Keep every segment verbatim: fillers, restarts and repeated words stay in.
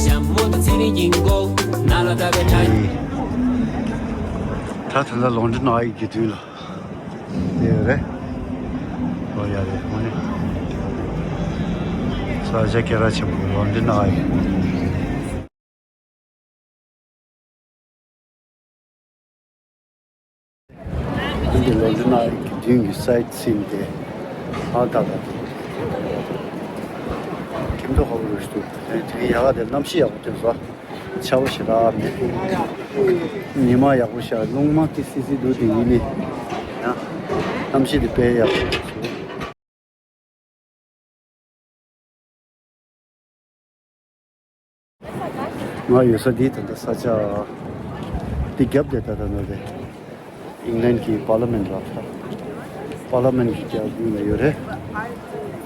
ཤ་མོ་དང་ཚན་རིག་གི་མགོ་ན་ལ་ད་བའི་ད། ད་ད་ལྟ་ལོན་ཌོན་ཨའི་གི་དུས་ལ་དེ་ཡོད་རེད། ཨོ་ཡ་རེད་ཧོ་ནི། ས་ཆ་སྐད་གྲགས་ཆེན་པོ་ལོན་ཌོན་ཨའི། འདི་ལོན་ཌོན་ཨའི་གི་མདུན་གྱི་སའིཊ་སིན་དེ་ཧ་ད་ད་དེ་ཁྱིམ་ཐོག་ཧ་རུ་ཞུ་དེ་དེ་ཡག་ག་དེ་གནམ་གཤིས་ཡག་པོ་ཐོན་སོང་། ཆར་པ་ཞེ་དྲག་མེད། ཉི་མ་ཡག་པོ་ཤར། རླུང་མ་ཏི་སི་སི་འདུག་དེ་ཡིན་ནི་ཡང་གནམ་གཤིས་དེ་དཔེ་ཡག་པོ་ཐོན་སོང་། ང་ཡོད་ས་འདི་ད་ལྟ་ས་ཆ་འདི་རྒྱབ་དེ་ད་ལྟ་ནོ་རེད། ཨིང་ལན་གྱི་པར་ལི་མེན་ལ་ད་པར་ལི་མེན་གྱི་རྒྱབ་ཀུན་ལ་ཡོད་རེད།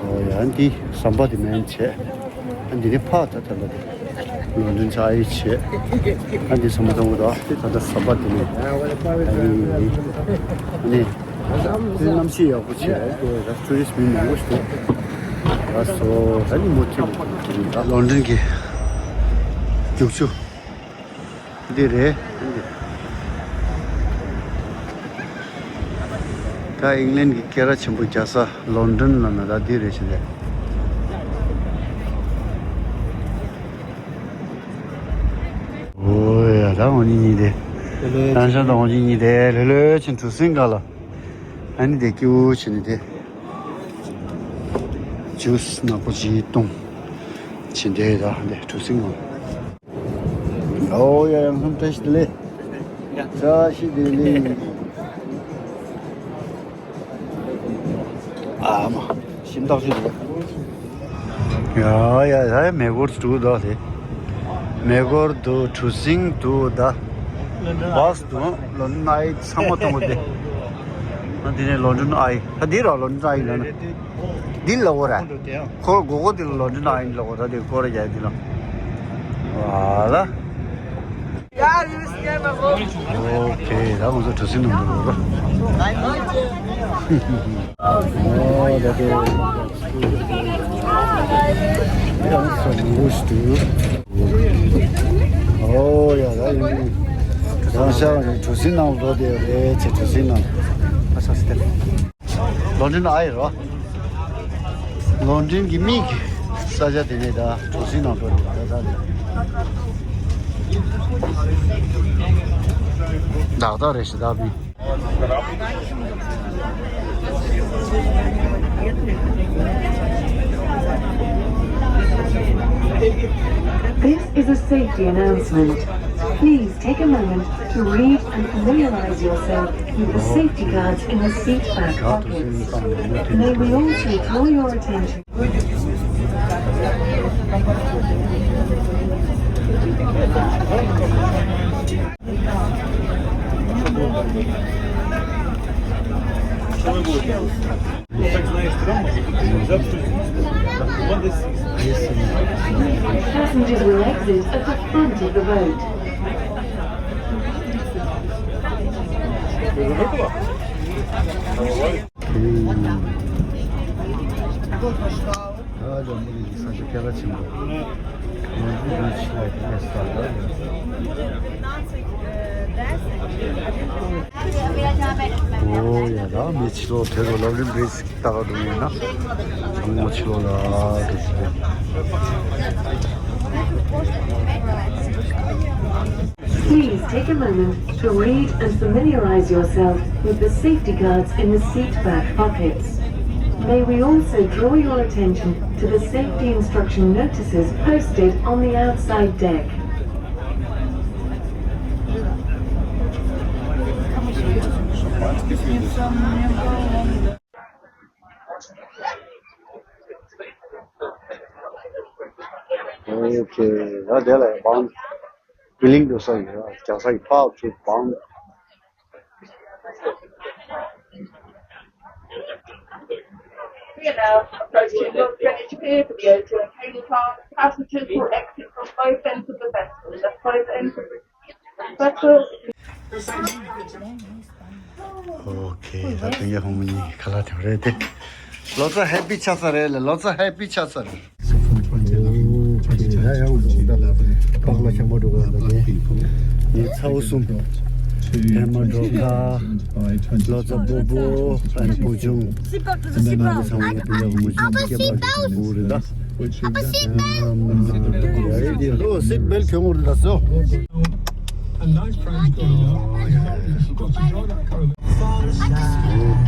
ཨོ་ཡ་འདི་ཟམ་པ་དེ་མེན་བྱས། ཨ་འདི་ནི་ཕ་ད་ད་ལྟ་དེ་ལོན་ཌོན་ཆ་ཨའི་བྱས། ཨ་འདི་ཟམ་པ་དང་པོ་ད་འདི་ད་ལྟ་ཟམ་པ་དེ་མེན། ཨ་ནི་ནི། དེ་གནམ་གཤིས་ཡག་པོ་བྱས་དེ་ད་ཊུ་རི་སི་མི་མང་པོ་ཞིག་འདུག་ཨ་སོ་ད་ནི་མུ་མཐུད་ད་ལོན་ཌོན་གྱི་རྒྱུག་ཆུ་འདི་རེད། ད་ཨིང་ལན་གྱི་སྐད་གྲགས་ཆེན་པོ་རྒྱག་ས་ལོན་ཌོན་ལ་ན་ད་འདི་རེད་ཞེས་ལས། ཨོ་ཡ་ད་འོ་ནི་གཉིས་དེ། རང་ཤ་དང་འོ་ནི་གཉིས་དེ་ལྷོད་ལྷོད་ཕྱིན་གྲུ་གཟིངས་སྒང་ལ། ཨ་ནི་དེ་སྐྱིད་པོ་བྱས་ནས་དེ། ཇུས་ནག་པོ་ཅིག་བཏུང་། བྱས་དེ་ད་དེ་གྲུ་གཟིངས་སྒང་། ཨོ་ཡ་ཡང་ཁམས་བཀྲ་ཤིས་བདེ་ལེགས། བཀྲ་ཤིས་བདེ་ལེགས། ཨ་མ། ཞིམ་ཐག་ཆོད་འདུག་ཡ་ཡ་ཡ་མེ་འཁོར་འདུག་ད་དེ། མེ་འཁོར་འདུག་གྲུ་གཟིངས་འདུག་ད། བྷ་སི་འདུག་ལོན་ཌོན་ཨའི་ཚང་མ་གཏོང་གི་དེ། ཨ་འདི་ནས་ལོན་ཌོན་ཨའི། ད་འདི་ར་ལོན་ཌོན་ཨའི་ལ་ན། འདི་ལ་འོ་ར། ཁོ་སྒོ་སྒོ་འདི་ལ་ལོན་ཌོན་ཨའི་ལ་འོ་ད་དེ་སྐོར་ར་རྒྱག་འདི་ལ། ཝ་ལ། ཨོ་ཁེ། ད་ང་ཚོ་གྲུ་གཟིངས་ནང་དུ་འགྲོ་རོགས། ཨོ་ད་དེ། ཡང་སོ་མང་པོ་ཞིག་འདུག་ཨོ་ཡ་ད་ཡིན། ཡང་ཤར་བ་ནི་གྲུ་གཟིངས་ནང་འགྲོ་བསྡད་ཡོད་རེད་ཅེས་གྲུ་གཟིངས་ནང་། ཨ་ས་སི་ཏེ། ལོན་ཌོན་ཨའི་རོ། ལོན་ཌོན་གྱི་མིག་གི་ས་ཆ་དེ་ནས་ད་གྲུ་གཟིངས་ནང་འགྲོ་རེད་ད་ད་ནས། ཏག་ཏག་རེད་ཤག་ད་མི། This is a safety announcement. Please take a moment to read and familiarize yourself with the safety guards in the seat back pockets. May we also draw your attention. Passengers will exit at the front of the boat. ད་ལམ་བུ་རིགས་ས་ཆ་སྐད་གྲགས་ཆེན་པོ། ལམ་བུ་རིགས་ཆེ་བ་དེ་ས་ལ། ཨོ་ཡ་ད་མི་ཕྱི་ལོགས་དེ་རུ་ལམ་རིམ་རེ་ཞིག་ལྟ་ག་འགྲོ་ཡིན་ན། ཚང་མ་ཕྱི་ལོགས་ལ་འགྲོ་ཞིག་རེད། Please take a moment to read and familiarize yourself with the safety guards in the seat back pockets. May we also draw your attention to the safety instruction notices posted on the outside deck. ཨོ་ཁེ། ད་དེ་ལ་བང་བི་ལིང་འགྲོ་ས་ཡོད། རྒྱག་ས་ཡི་ཕག་ཚོས་བང་། We are now approaching Lord Greenwich Pier for the O two and Cable Cars. Passengers will exit from both ends of the vessel. That's both ends of the vessel. ཨོ་ཁེ། ད་དུང་ཡ་ཧོ་མོ་ནི་ཁ་ལག་དེ་རེད་དེ། ལོ་ཙཱ་ཧེ་པི་ཆགས་ས་རེད་ལ། ལོ་ཙཱ་ཧེ་པི་ཆགས་ས་རེད། ཡ་ཡང་འགྲོ་ད། པགས་ལ་ཆེན་པོ་འགྲོ་ག་ད་ནི། ངའི་ཚ་བོ་གསུམ། ཧེ་མ་འགྲོ་ཁ། ལོ་ཙཱ་སྤོ་བོ། ཨན་བུ་ཆུང་། ཚང་མ་ལ་དུས་ཡག་མུ་ཆུང་སྐྱེ་བ་གི་བུ་རེད་ད། ཨོ་སིཊ་བེལ་གྱོན་དགོས་རེད་ད་སོ། ཨོ་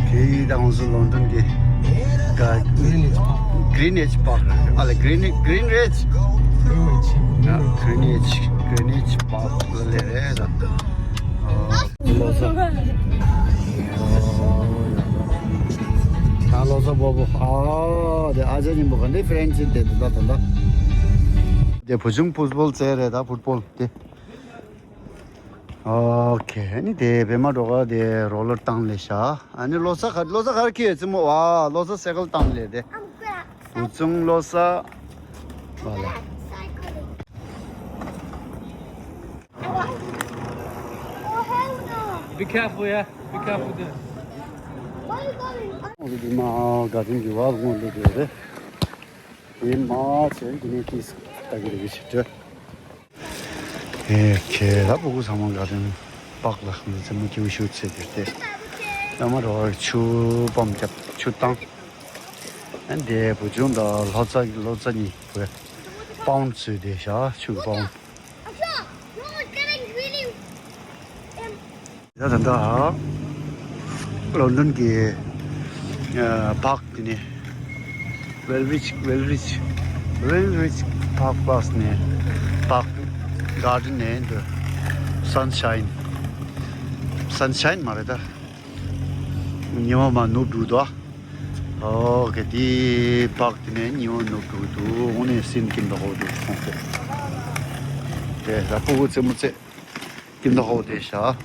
ཁེ། ད་ང་ཚོ་ལོན་ཌོན་གྱི་ག་Greenwich Park. Greenwich Park. ཨ་ལ་Green- Greenwich. ཡ་Greenwich Greenwich Park ལ་སླེབས་རེད་ད། ལོ་ཙཱ། ད་ལོ་ཙཱ་སྤོ་བོ། ཨ་དེ་ཨ་ཅག་གཉིས་པོ་ག་འདྲའི་ཕྲེན་ཌི་ཆི་དེ་འདུག་ད་ད་ད། དེ་བུ་ཆུང་ཕུཊ་བོལ་རྩེད་རེད་ད། ཕུཊ་བོལ་དེ། ཨོ་ཁེ། ཨ་ནི་དེ་བེ་མ་འགྲོ་ག་དེ་རོ་ལར་བཏང་ལེ་ཤ། ཨ་ནི་ལོ་ཙཱ་ག- ལོ་ཙཱ་ག་རེ་ཁྱེར་ཡོད་རྩེད་མོ། ཨ་ལོ་ཙཱ་སའི་ཀལ་བཏང་ལེ་དེ། བུ་ཆུང་ལོ་ཙཱ། ཨ་ལ། Be careful, yeah. Be careful there. འོ་དེ་མ་ག་དེ་འདི་བ་ངོ་ལེ་དེ་རེད། དེ་མ་ཆེན་དེ་ནས་ཏིས་ད་གི་རེ་གི་ཆེ་དྲ། ཨེ་ཁེ། ད་སྤུ་གུ་ཚང་མ་ག་དེ་པགས་ལ་ཁང་དེ་རྩེད་མོ་སྐྱིད་པོ་ཤུགས་ཚེ་དེར་དེ། ཡ་མ་རོ་ཆུ་པམ་རྒྱབ་ཆུ་བཏང་། ཨ་འདི་བུ་ཆུང་དང་ལོ་ཙཱ་ལོ་ཙཱ་གཉིས་བུ་པམ་བཙུགས་དེ་བཞག་ཆུ་པམ། ད་ད་ལྟ་ལོན་ཌོན་གྱི་ཨ་པགས་དེ་ནས་ཝེལ་རིཆ་ཝེལ་རིཆ་ཝེལ་རིཆ་པགས་པགས་ནས་པགས་གར་ཌེན་ནས་འདི་སན་ཤའིན་སན་ཤའིན་མ་རེད་ད། ཉི་མ་མར་ནུབ་འགྲོ་འདུག་ཨོ་ཁེ། དེ་པགས་དེ་ནས་ཉི་མ་ནུབ་འགྲོ་འདུག་འོ་ནས་སིན་ཀིམ་ད་ཧོ་འདུག་ཁོང་ཚོ། དེ་ད་སྤུ་གུ་རྩེད་མོ་རྩེད། ཀིམ་ད་ཧོ་དེ་བཞག